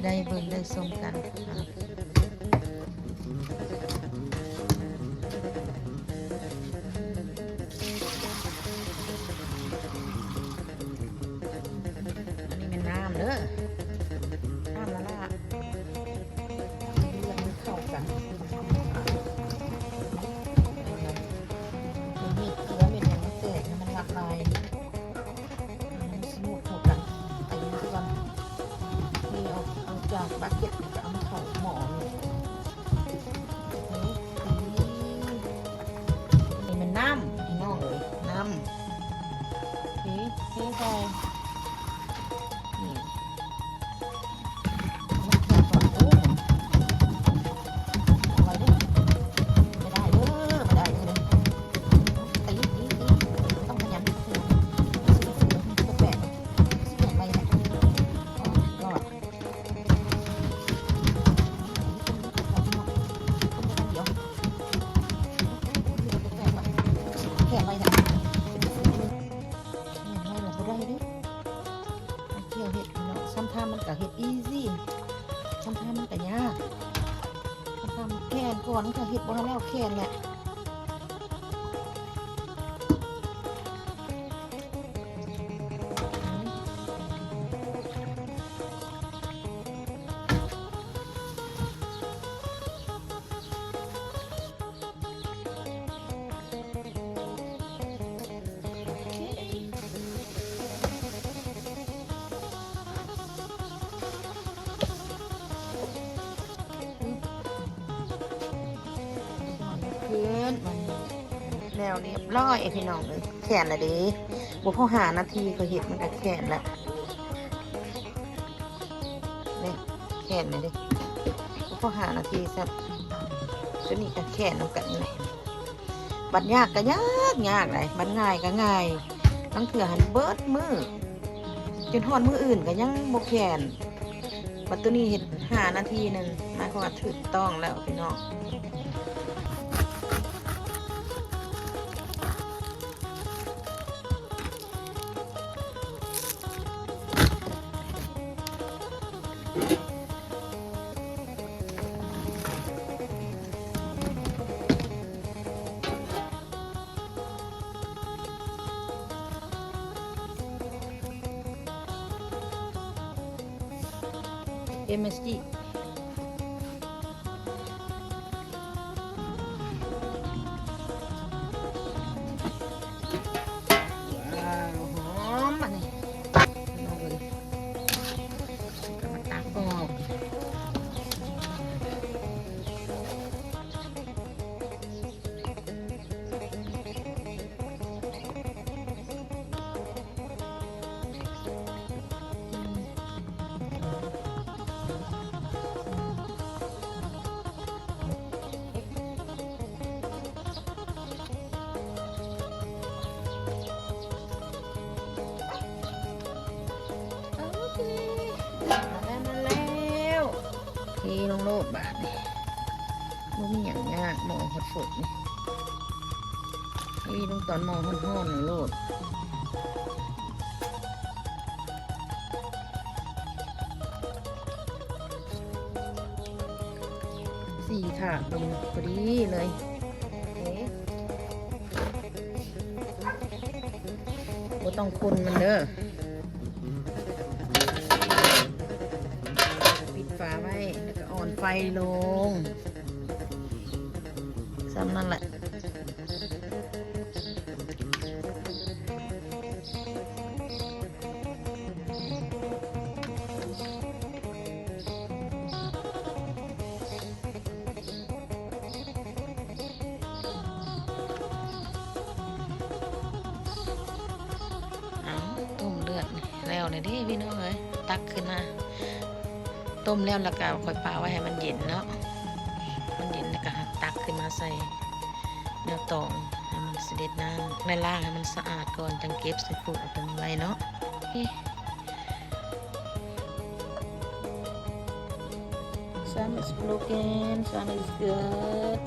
ໄດ້ເບິ່ງໄດ້ຊົມກັນ. ອັນນີ້ແມ່ນນ້ຳເດີ ນ້ຳລະລະ ເລືອກເຂົ້າກັນ ເຮັດເພື່ອເຮັດໃຫ້ມັນແຕກ ໃຫ້ມັນລະລາຍ ໃຫ້ມັນສະໝຸດເຂົ້າກັນ ໄປກ່ອນ ເທອອກ ເອົາຈາກບັກເກັດ ແລ້ວກໍເອົາມາເຂົ້າໝໍ້ນີ້. ນີ້ແມ່ນນ້ຳ ພີ່ນ້ອງເອີຍ ນ້ຳ ເທ ເທໃສ່ ນີ້ ເອົາມາເທກ່ອນ ໂອ້ ເອົາໄວ້ເດີ ບໍ່ໄດ້ເດີ ບໍ່ໄດ້ເດີ ຕີ ຕີ ຕີ ຕ້ອງຂະຫຍັນ ແປະ ແປະໄວ້ ໂອ້ ຍອດ. ແຂນໄວແທ້ ແຂນໄວລະບໍ່ໄດ້ເດ້ ແຂນເຮັດເນາະ ຊຳທາມມັນກະເຮັດອີຊີ ຊຳທາມມັນກະຍາກ ຊຳທາມແຂນກ່ອນມັນກະເຮັດບໍ່ທັນແລ້ວແຂນແຫຼະ. ຂຶ້ນ ແລ້ວລຽບຮ້ອຍ ພີ່ນ້ອງເອີຍ ແຂນລະເດ້ ບໍ່ພໍຫ້ານາທີ ຂ້ອຍເຮັດມັນກະແຂນລະ ນີ້ ແຂນລະເດ້ ບໍ່ພໍຫ້ານາທີຊ້ຳ ໂຕນີ້ກະແຂນນຳກັນນີ້ແຫຼະ ບັດຍາກກະຍາກ ຍາກໃດ໋ ບັດງ່າຍກະງ່າຍ ລາງເທື່ອຫັ້ນເບິດມື້ ຈົນຮອດມື້ອື່ນກະຍັງບໍ່ແຂນ ບັດໂຕນີ້ເຮັດຫ້ານາທີໜຶ່ງ ໝາຍຄວາມວ່າຖືກຕ້ອງແລ້ວພີ່ນ້ອງ. ເອັມເອັສຈີ ວ້າວ ຫອມ ອັນນີ້ ເອົາເລີຍ ກະມາຕັກອອກ. ໂອເຄ ມາແລ້ວ ມາແລ້ວ ເທລົງໂລດບາດນີ້ ບໍ່ມີຫຍັງຍາກ ໝໍ້ຮອດໂພດນີ້ ເທລົງຕອນໝໍ້ຮ້ອນໆໂລດ. ສີ່ຖາດເບິ່ງ ພໍດີເລີຍ ໂອເຄ ບໍ່ຕ້ອງຄົນມັນເດີ ປິດຝາໄວ້ ແລ້ວກໍອ່ອນໄຟລົງ ສ່ຳນັ້ນແຫຼະ. ອ້າວ ຕົ້ມເລືອດແລ້ວແລ້ວເດ້ພີ່ນ້ອງເອີຍ ຕັກຂຶ້ນມາ ຕົ້ມແລ້ວ ແລ້ວກະຄ່ອຍປະໄວ້ໃຫ້ມັນເຢັນເນາະ ມັນເຢັນແລ້ວກະຕັກຂຶ້ນມາໃສ່ ແນວຕອງໃຫ້ມັນສະເດັດນ້ຳ ແລະ ລ້າງໃຫ້ມັນສະອາດກ່ອນ ຈັ່ງເກັບໃສ່ໂຄກເອົາຕົວນີ້ໄວ້ເນາະ. Some is broken, some is good.